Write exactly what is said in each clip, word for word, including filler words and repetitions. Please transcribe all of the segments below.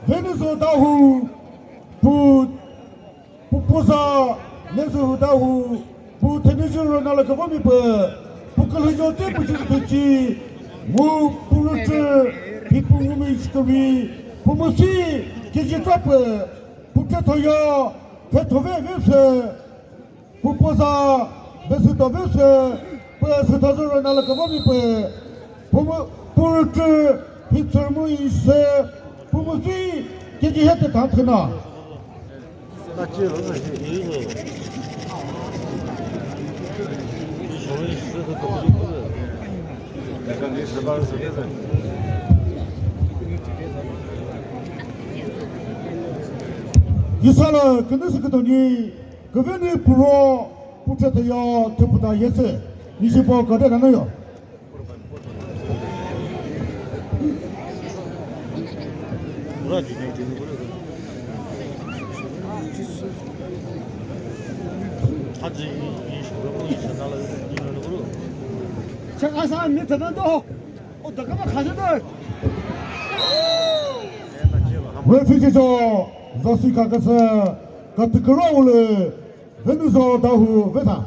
Venuzo Dawhuo, pu, pu, puza, Nezuhu Dawhuo, pu Thenüzü Ronaldo Kavami pü, pu külhüjo te pu chü tuchi, mu pu rütü, pi pu ngumi chikumi, pu musi, kiji trapü, pu te thoyo, te thove ve se, pu puza, ve se to ve se, pu se to zü Ronaldo Kavami pü, pu mu, pu rütü, pi chürmu ise, pu musi, kiji hete tang thüna. Yisala künüsü kütoni küveni puro puthethüyo thüpüta yese nisipo kade nanoyo. Chakasa mi thüpüta do. O dakama khasü do. Referee cho zasi kakasa katikara ule Venuzo Dawhuo vetha.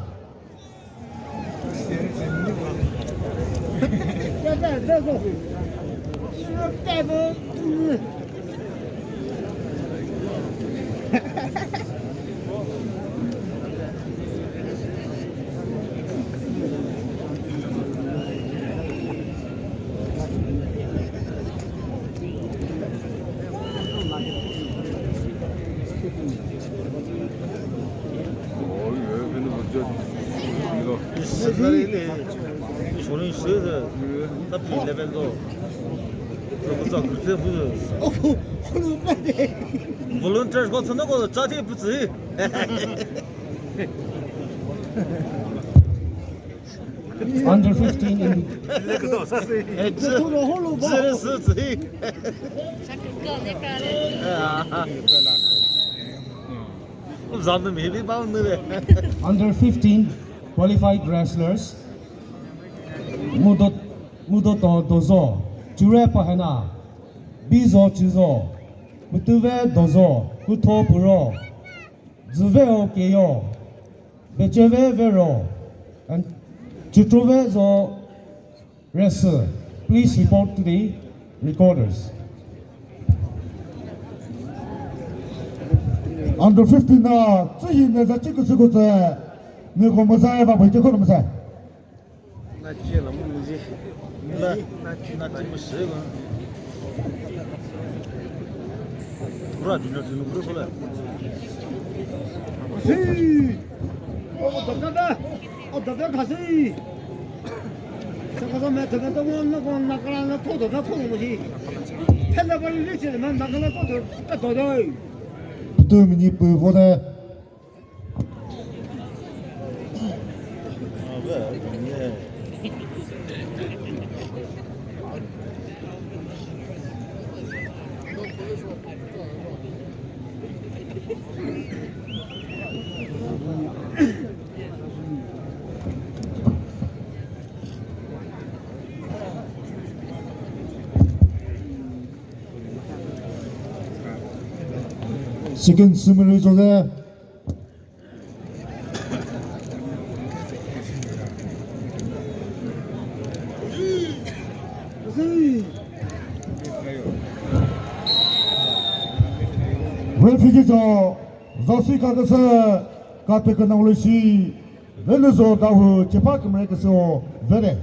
Volunteers ko tsündü ko tsathe pütsü. Under fifteen in Under fifteen qualified wrestlers. Mudo, Mudo to dozo, Chure Pahena, Bizo Chizo, Mutuve dozo, Kutho Puro, Dzüveo Keyo, Becheve Vero, and Chitruve Zo Resi. Please report to the recorders. Under fifteen na, tsühi ne za chi küsü kütsü, ne ko müza eva bai chi ko müza. Na chi la mu müzi. La, na chi, na chi müsü ko. Pura dino dino pura pura. Hey! O, da, da, da. O, da, da, khasi. Saka sa me thaka to mo na ko na kala na ko do na ko mo si. Thela ba li che na na kala ko do ka do do. Putu mi ni pu vo de. Second summary cho de. Referee cho, zasi ka küsü, ka te küna ulesi, Venuzo Dawhuo, chepa kümre küsü o, vere.